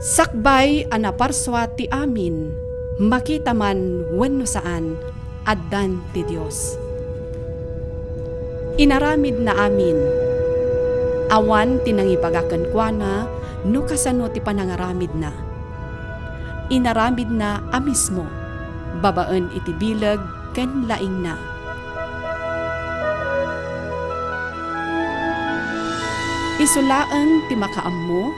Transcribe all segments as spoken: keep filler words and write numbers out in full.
Sakbay a naparsua ti amin, makita man wenno saan, addan ti Dios. Inaramidna amin. Awan ti nangibaga kenkuana no kasano ti panangaramidna. Inaramidna a mismo, babaen iti bileg ken laingna. Isu laeng ti makaammo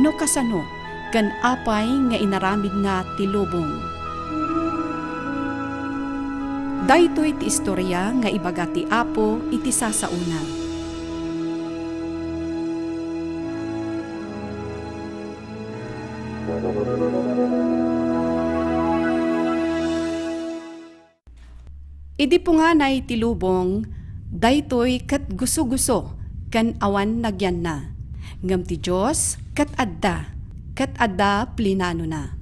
no kasano ken apay nga inaramidna ti lubong. Daytoy ti istoria nga ibaga ti Apo iti sasaona. Idi punganay ti lubong, daytoy ket gusoguso ken awan nagyanna. Ngem ti Dios ket adda, ket adda plinanona.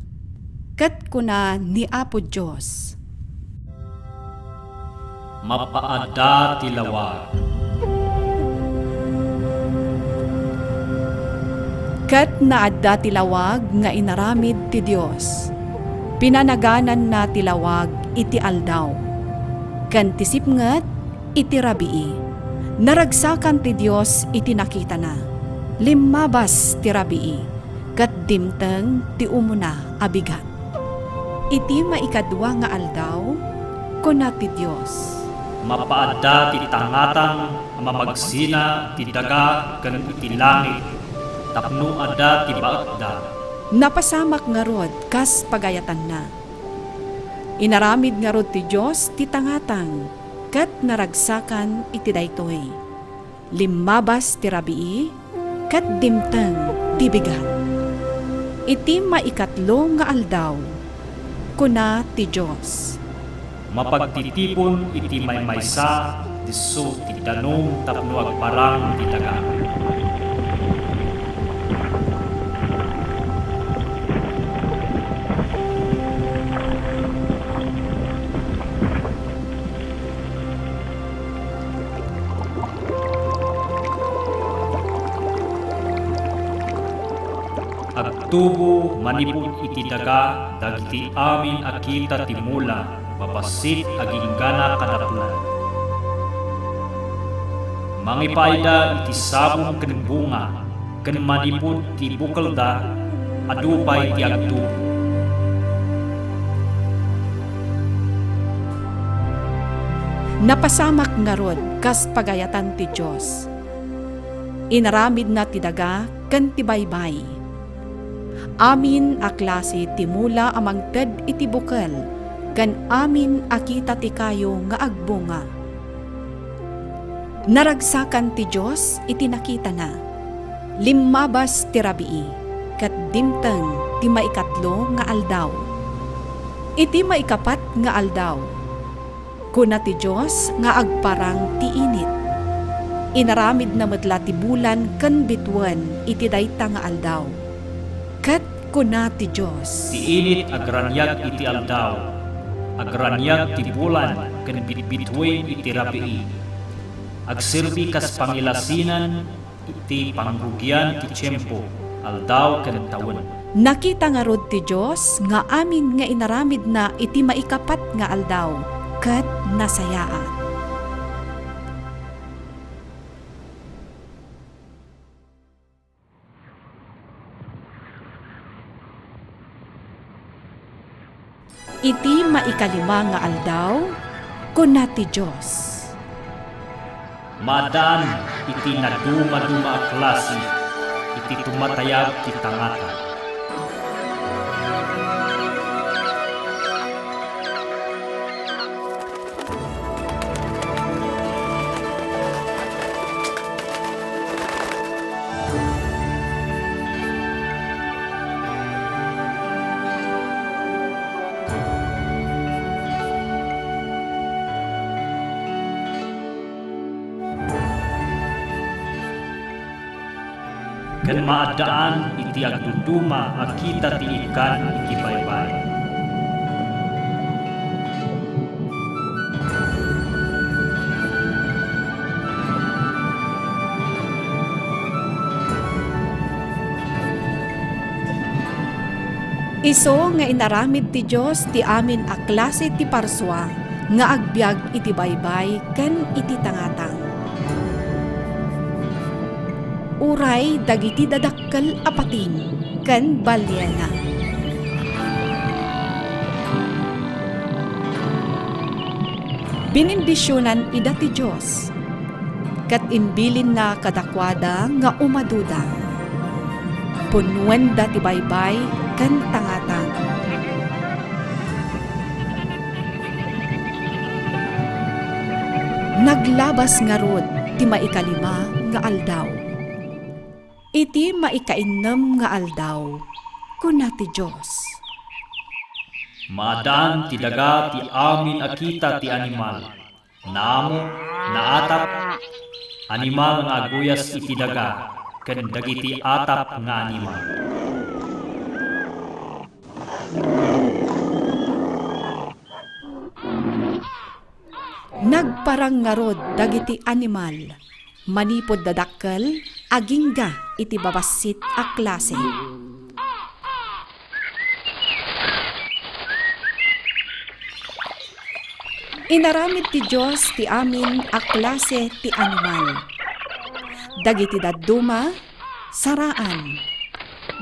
Ket kuna ni Apo Dios, "Mapaadda ti lawag." Ket naadda ti lawag nga inaramid ti Dios. Pinanagananna ti lawag iti aldaw, ken ti sipnget iti rabii. Naragsakan ti Dios iti nakitana. Limmabas ti rabii, ket dimteng ti umuna a bigat. Iti maikadua nga aldaw, kuna ti Dios, "Mapaadda ti tangatang a mamagsina iti daga ken iti langit tapno adda ti baetda." Napasamak ngarud kas pagayatanna. Inaramid ngarud ti Dios ti tangatang, ket naragsakan iti daytoy. Limmabas ti rabii, ket dimteng ti bigat. Iti maikatlo nga aldaw, kuna ti Dios, "Mapagtitipon iti maymaysa disso ti danum tapno agparang ti daga." Agtubo manipud iti daga dagiti amin a kita ti mula babassit agingga kadapo. Mangipaayda iti sabong ken bunga, ken manipud ti bukelda, adu pay ti agtubo. Napasamak ngarud kas pagayatan ti Dios. Inaramidna ti daga ken ti baybay. Amin a klase ti mula a mangted iti bukel, ken amin a kita ti kayo nga agbunga. Naragsakan ti Dios iti nakitana. Limmabas ti rabii, ket dimteng ti maikatlo nga aldaw. Iti maikapat nga aldaw, kuna ti Dios nga agparang ti init. Inaramidna met la ti bulan ken bituen iti dayta nga aldaw. Ket kuna ti Dios, "Ti init agraniag iti aldaw, agraniag ti bulan ken bitbituen iti rabii. Agserbi kas pangilasinan iti pangrugian ti tiempo, aldaw ken tawen." Nakita ngarud ti Dios nga amin nga inaramidna iti maikapat nga aldaw ket nasayaat. Iti maikalima nga aldaw, kuna ti Dios, "Maaddaan iti nadumaduma a klase iti tumatayab ti tangata." Ken maaddaan iti agduduma a kita ti ikkan iti baybay. Isu nga inaramid ti Dios ti amin a klase ti parsua nga agbiag iti baybay ken iti tangatang. Uray dagiti dadakkel a patin ken baliena. Binindisionan ida ti Dios, ket imbilinna kadakuada nga umaduda. Punnuenda ti baybay ken tangatang. Naglabas ngarud ti maikalima nga aldaw. Iti maikainnem nga aldaw, kuna ti Dios, "Maaddaan ti daga ti amin a kita ti animal, naamok, naatap, animal nga aguyas iti daga, ken dagiti atap nga animal." Nagparang ngarud dagiti animal, manipud dadakkel agingga iti babassit a klase. Inaramid ti Dios ti amin a klase ti animal. Dagiti dadduma, saraan.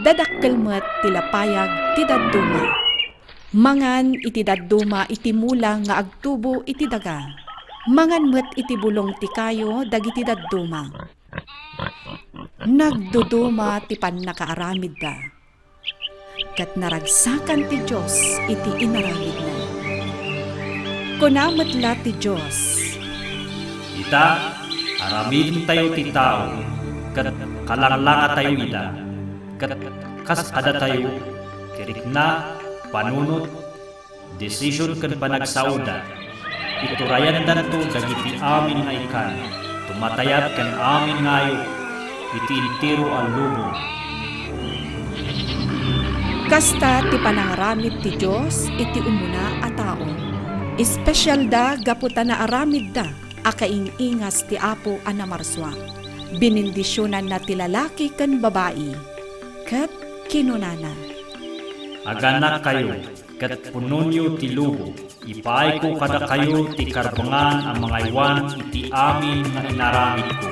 Dadakkel met ti lapayag ti dadduma. Mangan iti dadduma iti mula nga agtubo iti daga. Mangan met iti bulong ti kayo dagiti dadduma. Nagduduma ti pannakaaramidda. Ket naragsakan ti Dios iti inaramidna. Kuna met la ti Dios, "Ita, aramidentayo ti tao, ket kalanglangatayo ida, ket kas kadatayo, ti rikna, panunot, desisyon ken panagsaoda, iturayandanto dagiti amin nga ikkan, tumatayab ken amin nga ayup iti entero a lubong." Kasta ti panangaramid ti Dios iti umuna a tao. Espesialda gapu ta naaramidda a kaing-ingas ti Apo a Namarsua. Binindisionanna ti lalaki ken babai, ket kinunana, "Aganakkayo, ket punonyo ti lubong. Ipaayko kadakayo ti karbengan a mangaywan iti amin nga inaramidko."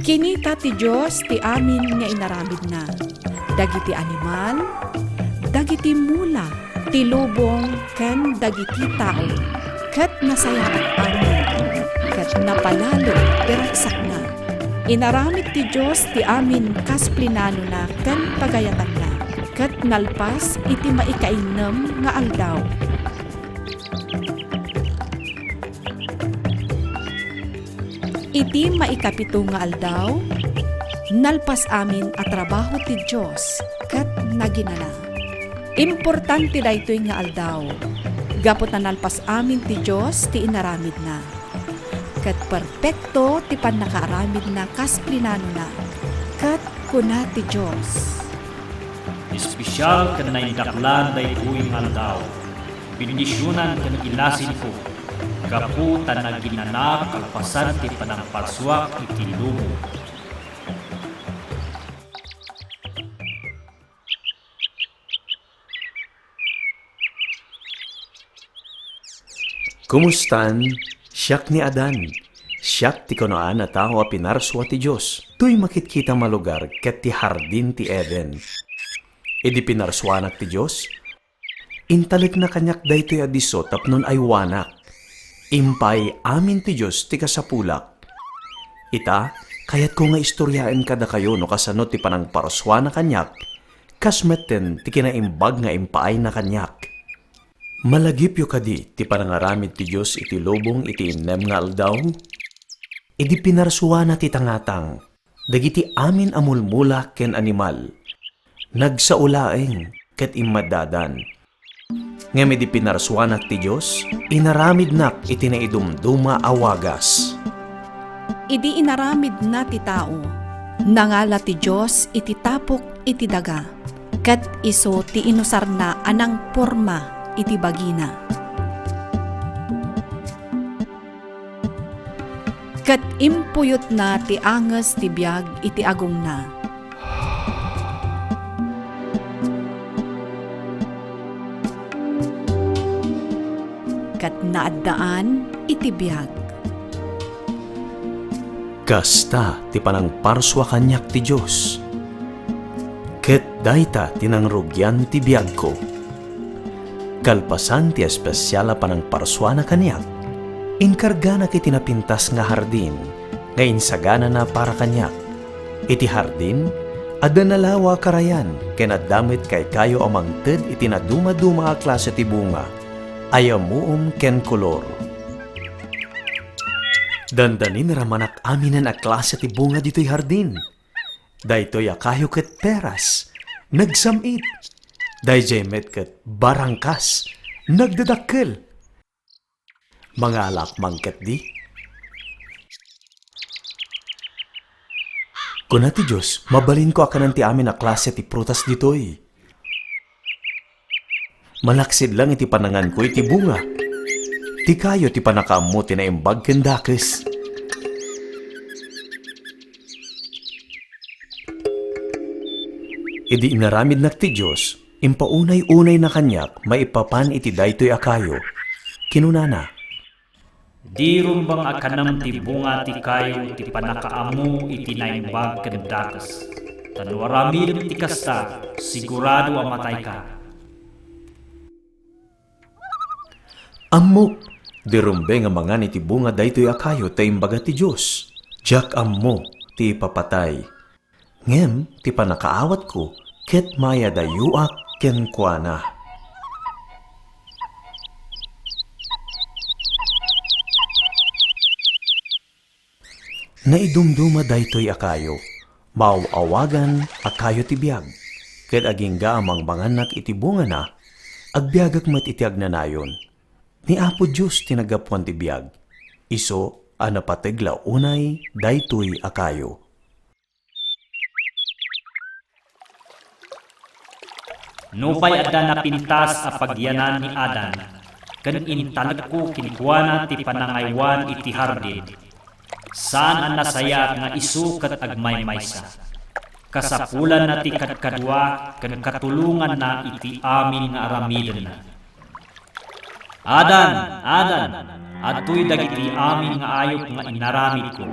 Kinita ti Dios ti amin nga inaramidna, dagiti animal, dagiti mula, ti lubong, ken dagiti tao, ket nasayaat amin, ket napalalo ti ragsakna. Inaramid ti Dios ti amin kas plinanona ken pagayatanna, ket nalpas iti maikainnem nga aldaw. Iti maikapito nga aldaw, nalpas amin a trabaho ti Dios ket naginana. Importante daytoy nga aldaw, gapu ta nalpas amin ti Dios ti inaramidna. Ket perpekto ti pannakaaramidna kas plinanona. Ket kuna ti Dios, "Espesial ken naindaklan daytoy nga aldaw. Bendisionan ken inasinko, gapu ta naginanaak kalpasan ti panangparsuak iti lubong." Kumustan? Siak ni Adan. Siak ti kunoan a tao a pinarsua ti Dios. Toy makitkitam a lugar ket ti hardin ti Eden. Idi pinarsuanak ti Dios, intalekna kaniak daytoy a disso tapno aywanak. Impaay amin ti Dios ti kasapulak. Ita, kayatko nga istoriaen kadakayo no kasano ti panangparsuana kaniak, kas metten ti kinaimbag nga impaayna kaniak. Malagipyo kadi ti panangaramid ti Dios iti lubong iti innem nga aldaw? Idi pinarsuana ti tangatang, dagiti amin a mulmula ken animal, nagsao laeng ket immaddadan. Ngem idi pinarsuanak ti Dios, inaramidnak iti naidumduma a wagas. Idi inaramidna ti tao, nangala ti Dios iti tapok iti daga, ket isu ti inusarna a nangporma iti bagina. Ket impuyotna ti anges ti biag iti agongna. Naaddaan iti biag. Kasta ti panangparsua kaniak ti Dios, ket dayta ti nangrugian ti biagko. Kalpasan ti espesial a panangparsuana kaniak, inkarganak iti napintas nga hardin nga insaganana para kaniak. Iti hardin, adda nalawa a karayan ken adda met kaykayo a mangted iti nadumaduma a klase ti bunga, ayamuom ken kolor. Dandanin ramanak aminen a klase ti bunga ditoy hardin. Daytoy a kayo ket peras, nagsam-it. Daydiay met ket barangkas, nagdadakkel. Mangalak man ketdi. Kuna ti Dios, mabalinko a kanen ti amin a klase ti prutas ditoy. Malaksid lang iti pananganko iti bunga. Ti kayo ti pannakaammo ti naimbag ken dakes. Idi inaramidnak ti Dios, impaunay-unayna kaniak maipapan iti daytoy a kayo. Kinunana, "Di rumbeng a kanem ti bunga ti kayo ti pannakaammo iti naimbag ken dakes. Ta no aramidem ti kasta, sigurado a matayka." Ammok, di rumbeng a mangan iti bunga daytoy a kayo ta imbaga ti Dios. Diak ammo ti ipapatay. Ngem ti pannakaawatko ket mayadayoak kenkuana. Naidumduma daytoy a kayo. Maaw-awagan a kayo ti biag, ket agingga a mangmangannak iti bungana, agbiagak met iti agnanayon. Ni Apo Dios ti naggapuan ti biag, isu a napateg la unay daytoy a kayo. Nupay adda napintas a pagyanan ni Adan, ken intalekko kenkuana ti panangaywan iti hardin, saan a nasayaat nga isu ket agmaymaysa. Kasapulanna ti kadkadua ken katulonganna iti amin nga aramidenna. "Adan, Adan, adtoy dagiti amin nga ayup nga inaramidko.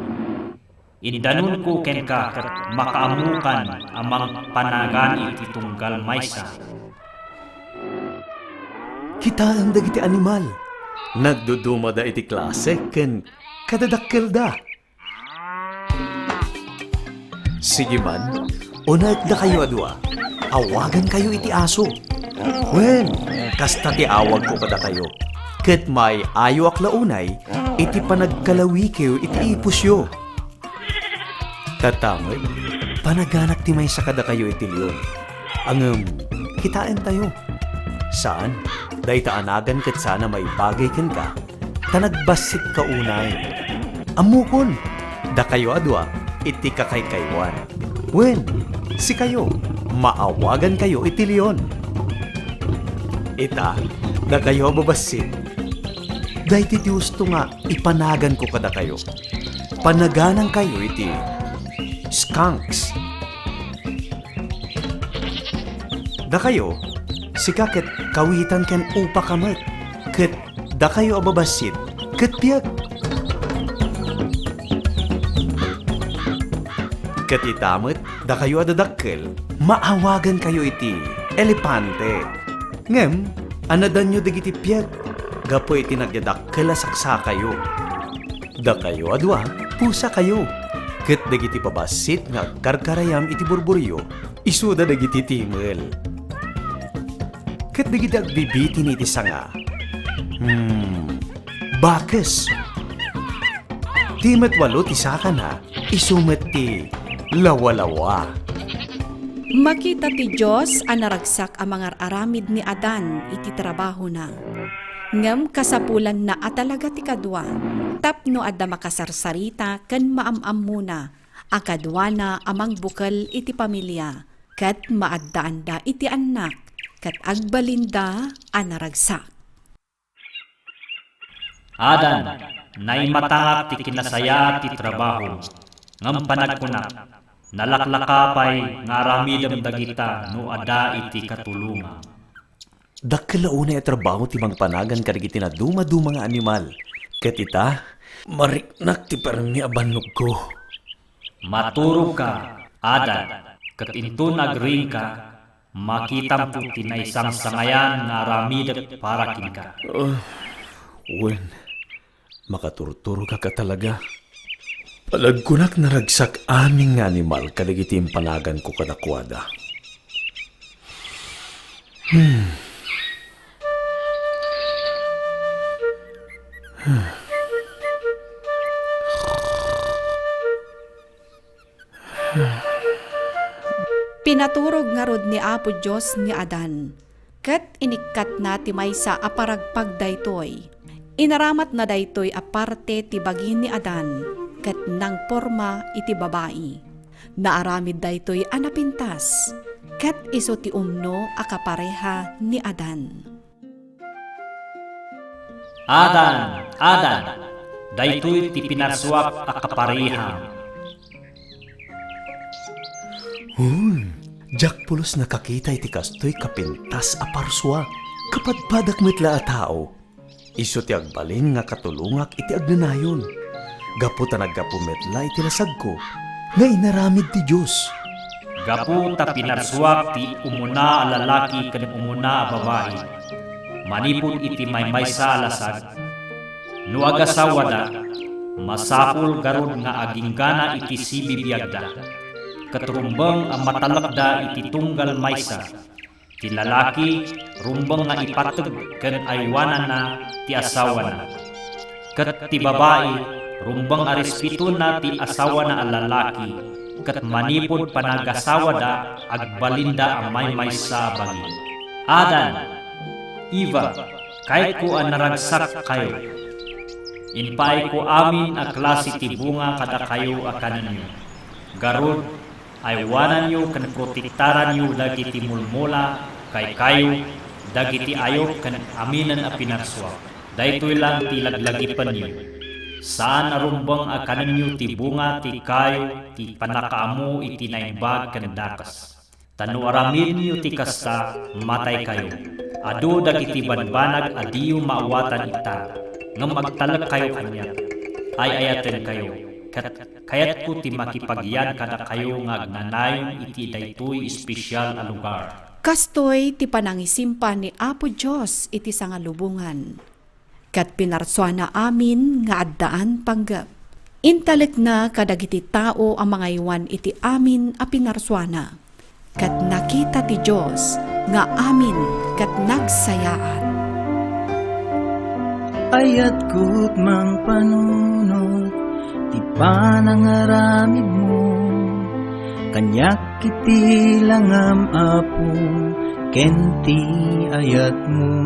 Indanonko kenka ket makaammokan a mangpanagan iti tunggal maysa." Kitaem dagiti animal. Nagdudumada iti klase ken kadadakkelda. Sige man, unaek dakayo a dua. Awagankayo iti aso. Wen, kasta ti awagko kadakayo. Ket maay-ayoak la unay iti panagkalawikeyo iti ipusyo. Tatta met, panaganak ti maysa kadakayo iti leon. Ngem, kitaentayo. Saan, dayta a nagan ket saan a maibagay kenka, ta nagbassitka unay. Ammokon, dakayo a dua iti kakaykaywan. Wen, sikayo, maawagankayo iti leon. Ita, dakayo a babassit, daytoy ti husto nga ipanaganko kadakayo. Panaganankayo iti skunks. Dakayo, sika ket kawitan ken upaka met, ket dakayo a babassit, ket biag. Ket ita met, dakayo a dadakkel, maawagankayo iti elepante. Ngem, anadanyo dagiti piag gapu iti nagdadakkel a saksakayo. Dakayo a dua, pusakayo. Ket dagiti babassit nga agkarkarayam iti burburyo, isuda dagiti timel. Ket dagiti agbibitin iti sanga, hmm, bakes. Ti met walo ti sakana, isu met ti lawalawa. Makita ti Dios a naragsak a mangar-aramid ni Adan iti trabahona. Ngem kasapulanna a talaga ti kadua, tapno adda makasarsarita ken maam-ammona a kaduana a mangbukel iti pamilia, ket maaddaanda iti annak, ket agbalinda a naragsak. Adan, naimatangak ti kinasayaat ti trabaho, ngem panagkunak, nalaklaka pay nga aramidem dagita no adda iti katulongam. Dakkel la unay a trabaho ti mangpanagan kadagiti nadumaduma nga animal. Ket ita, mariknak ti permi a bannogko. Maturogka, Adan, ket inton agriingka, makitamto ti naisangsangayan nga aramidek para kenka. Ah, wen, makaturturogak a talaga. Palagkunak naragsak amin nga animal kadagiti impanaganko kadakuada. Hmm. Pinaturog ngarud ni Apo Dios ni Adan, ket inikkatna ti maysa a paragpag daytoy. Inaramatna daytoy a parte ti bagi ni Adan, ket nangporma iti babai. Naaramid daytoy a napintas, ket isu ti umno a kapareha ni Adan. Adan, Adan, daytoy ti pinarsuak a kapareham. Hmm, diak pulos nakakita iti kastoy kapintas a parsua. Kapadpadak met la a tao. Isu ti agbalin nga katulongak iti agnanayon. Gapu ta naggapu met la iti lasagko nga inaramid ti Dios. Gapu ta pinarsuak ti umuna a lalaki ken umuna a babai manipud iti maymaysa a lasag. No agasawada, masapul garud nga aginggana iti sibibiagda, ket rumbeng a matalekda iti tunggal maysa. Ti lalaki, rumbeng nga ipateg ken aywananna ti asawana. Ket ti babai, rumbeng a respetona ti asawana a lalaki, ket manipud panagasawada, agbalinda a maymaysa a bagi. Adan, Eva, kayatko a naragsakkayo. Impaayko amin a klase ti bunga kadakayo a kanenyo. Garud, aywananyo ken protektaranyo dagiti mulmula, kaykayo, dagiti ayup ken aminen a pinarsuak. Daytoy lang ti laglagipenyo. Saan a rumbeng a kanenyo ti bunga ti kayo ti pannakaammo iti naimbag ken dakes. Ta no aramidyo ti kasta, mataykayo. Adu dagiti banbanag a diyo maawatan ita, ngem agtalekkayo kaniak. Ay-ayatenkayo, ket kayatko ti makipagiyan kadakayo nga agnanayon iti daytoy espesial a lugar. Kastoy ti panangisimpan ni Apo Dios iti sangalubongan, ket pinarsuana amin nga addaan panggep. Intalekna kadagiti tao a mangaywan iti amin a pinarsuana. Ket nakita ti Dios nga amin ket nagsayaat. Ayatko ti mangpanunot ti panangaramidmo. Kaniak iti langam, Apo, ken ti ayatmo.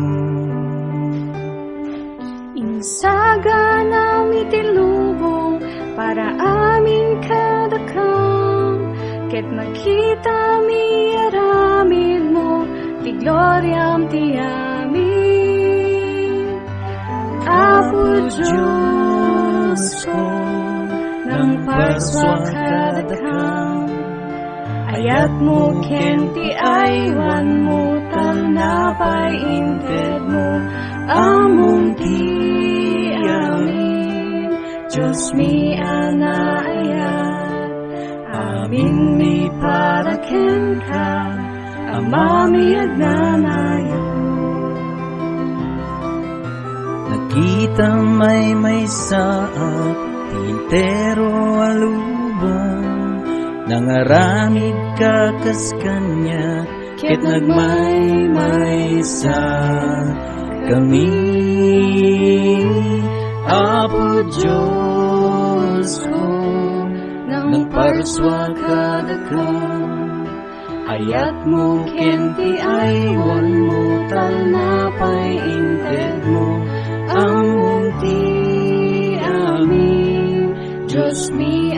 Insaganam iti lubong para amin kadakam, ket makitami aramidmo ti gloriam ti amin. Apo Diosko, nangparsua kadakam. Ayatmo ken ti aywanmo, talna pay intedmo, ammom ti amin. Dios mi a naayat, amin mi para kenka, Ama mi agnanayon. Nakitam maymaysaak ti entero a lubong, nangaramidka kas kaniak, ket nagmaymaysa kami. Apo Diosko, nangparsua kadakam. Ayatmo ken ti aywanmo, talna pay intedmo, ammom ti amin. Dios mi